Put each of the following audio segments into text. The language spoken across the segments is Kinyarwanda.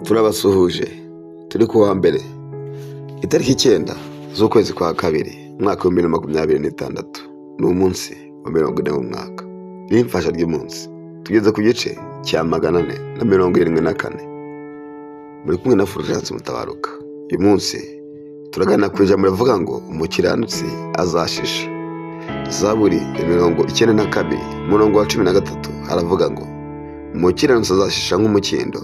Turabasuhuje. Turi ku wa mbere, itariki 9 z'ukwezi kwa kabiri, umwaka wa 2026. Ni umunsi wa 40 mu mwaka. N'imfasha ry'umunsi. Tugeze ku gice cya 474. Muri kumwe na Fulgence Mutabaruka. Uyu munsi turagana ku ijambo rivuga ngo umukiranutsi azashisha. Zaburi ya 92, umurongo wa 13, haravuga ngo umukiranutsi azashisha nk'umukindo,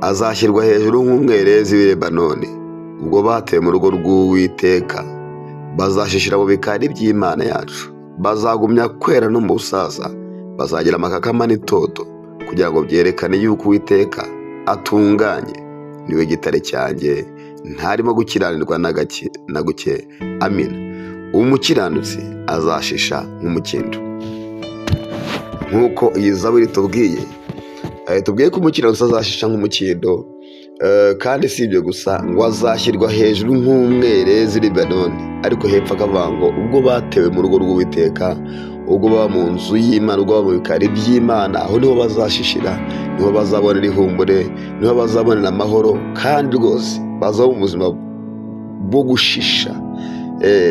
azashyirwa hejuru nk'umwerezi w'i Lebanoni. Ubwo batewe mu rugo rw'Uwiteka, bazashishira mu bikari by'Imana yacu. Bazagumya kwera no mu busaza, bazagira amakakama n'itoto, kugira ngo byerekane yuko Uwiteka atunganye. Niwe gitare cyanjye, ntarimo gukiranirwa na gake na guke. Amina. Umukiranutsi azashisha nk'umukindo. Nk'uko iyi zaburi tubwiye, tubwiye ko umukiranutsi azashisha nk'umukindo, kandi si ibyo gusa, ngo azashyirwa hejuru nk'umwerezi Lebanoni. Ariko hepfo akavuga ngo ubwo batewe mu rugo rw'Uwiteka, ubwo baba mu nzu y'Imana, ubwo baba mu bikari by'Imana, aho niho bazashishira, niho bazabonera ihumure, niho bazabonera amahoro, kandi rwose bazaho mu buzima bwo gushisha.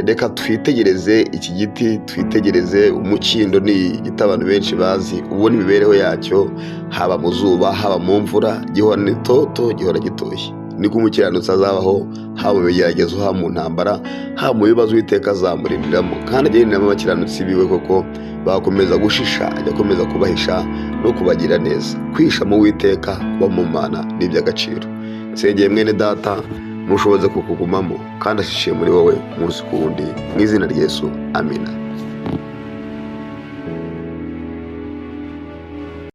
Reka twitegereze iki giti, twitegereze umukindo. Ni igiti abantu benshi bazi, ubona imibereho yacyo, haba mu zuba, haba mu mvura, gihorana itoto, gihora gitoshye. Niko umukiranutsi azabaho, haba mu bigeragezo, haba mu ntambara, haba mu bibazo, Uwiteka azamurindiramo, kandi agenderamo abakiranutsi biwe, koko bakomeza gushisha, ajya akomeza kubahisha no kubagira neza. Kwihisha mu Uwiteka, kuba mu Mana, ni iby'agaciro. Nsengeye mwene data, mushoboze kukugumamo kandi ashishiye muri wowe umunsi ku wundi, mu izina rya Yesu, amina.